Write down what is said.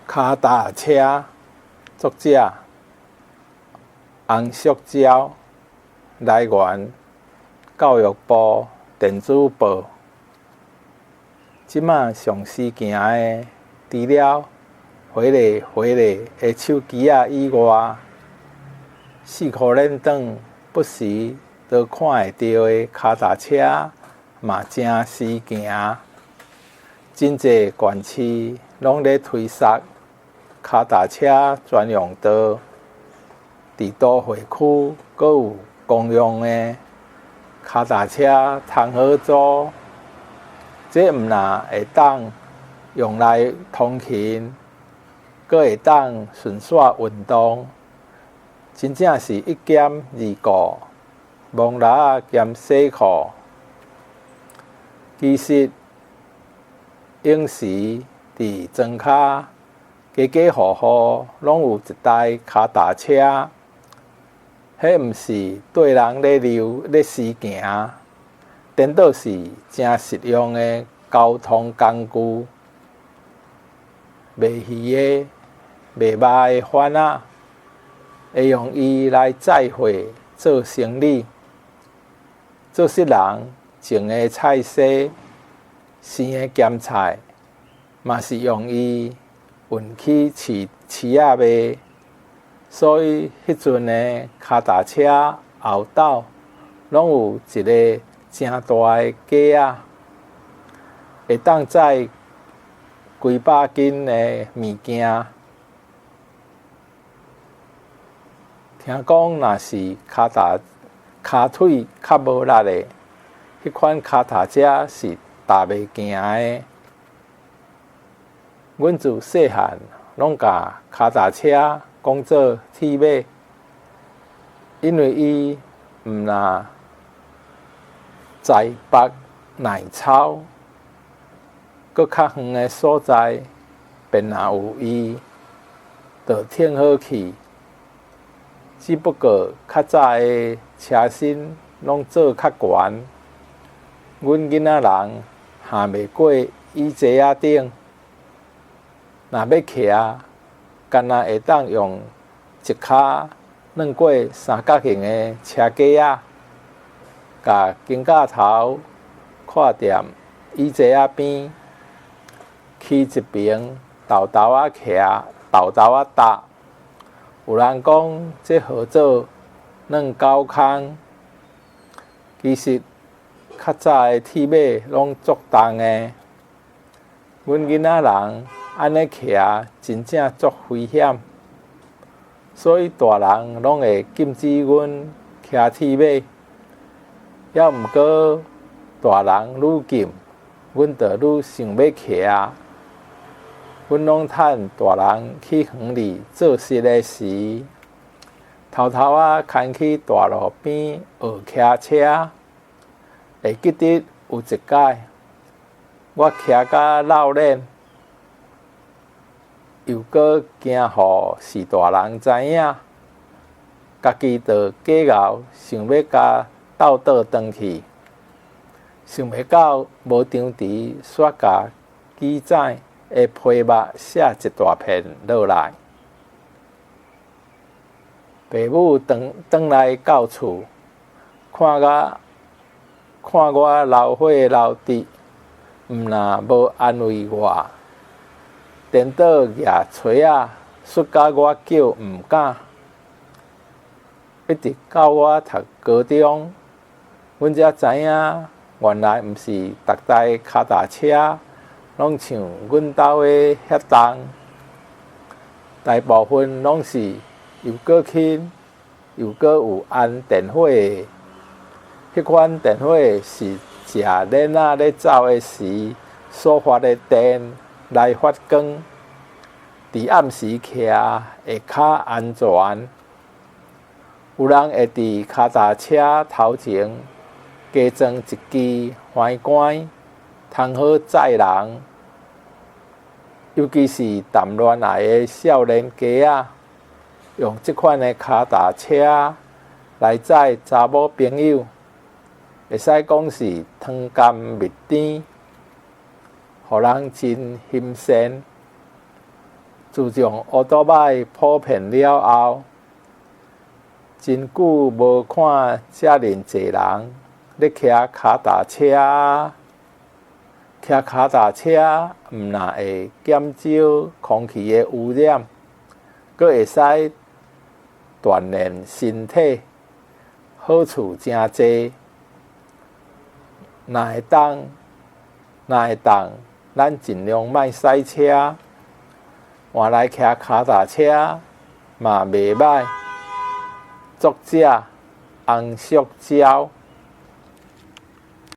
跤踏車，作者洪淑嬌，來源教育部電子報。這馬上時行的，除了回來回來的手機仔以外，四箍輪轉不時都看會著的跤踏車嘛誠時行。真濟縣市攏咧推捒跤踏車專用道，佇都會區閣有公用的跤踏車通好租。這毋但會當用來通勤，閣會當順紲運動，真正是一兼二顧，摸蜊仔兼洗褲。其實，閒時佇莊跤，家家戶戶攏有一台跤踏車，彼毋是綴人咧溜咧時行，顛倒是誠實用的交通工具。賣魚的、賣肉的販仔，會用伊來載貨做生理，做穡人種的菜蔬、生的鹹菜，嘛是用伊運去市市仔賣。所以，彼陣的跤踏車後斗攏有一个誠大的架仔，會當載幾百斤的物件。聽講，若是跤踏跤腿較無力的，彼款跤踏車是踏袂行的。阮自細漢攏共跤踏車講做鐵馬，因為伊毋但載縛耐操，閣較遠的所在，便若有伊，就停好去。只不過較早的車身攏做較懸，阮囡仔人行袂過椅座仔頂，若欲騎，干焦會當用一跤轉過三角形的車架仔，共肩胛頭跨踮椅座仔邊，騎一爿沓沓仔騎，沓沓仔踏。有人講這號做軟狗空，其實較早的鐵馬攏足重的，阮囡仔人按呢騎真正足危險，所以大人攏會禁止阮騎鐵馬。猶毋過大人愈禁，阮就愈想欲騎。阮攏趁大人去園裡做穡的時，偷偷仔牽去大路邊學騎車。會記得有一擺，我騎甲落輪，又閣驚予序大人知影，家己就假𠢕想欲共鬥倒轉去，想袂到無張持，煞共機載的皮肉卸一大片落來。爸母轉轉來到厝，看甲看我流血流滴，毋但無安慰我，顛倒舉錘仔欶甲我叫毋敢，一直到我讀高中，阮才知影，原來毋是逐台跤踏車攏像阮兜的遐重，大部分攏是又閣輕又閣有安電火的。彼款電火是藉鏈仔咧走的時所發的電來發光，佇暗時騎會較安全。有人會佇跤踏車頭前加裝一支橫桿，通好載人，尤其是談戀愛的少年家仔，用這款的跤踏車來載查某朋友，會使講是糖甘蜜甜，予人真欣羨。自從烏多擺普遍了後，真久無看遮爾濟人咧騎跤踏車。騎跤踏車毋但會減少空氣的污染，閣會使鍛鍊身體，好處誠濟。若會當，若會當，咱盡量莫駛車，換來騎跤踏車嘛袂䆀。作者洪淑嬌。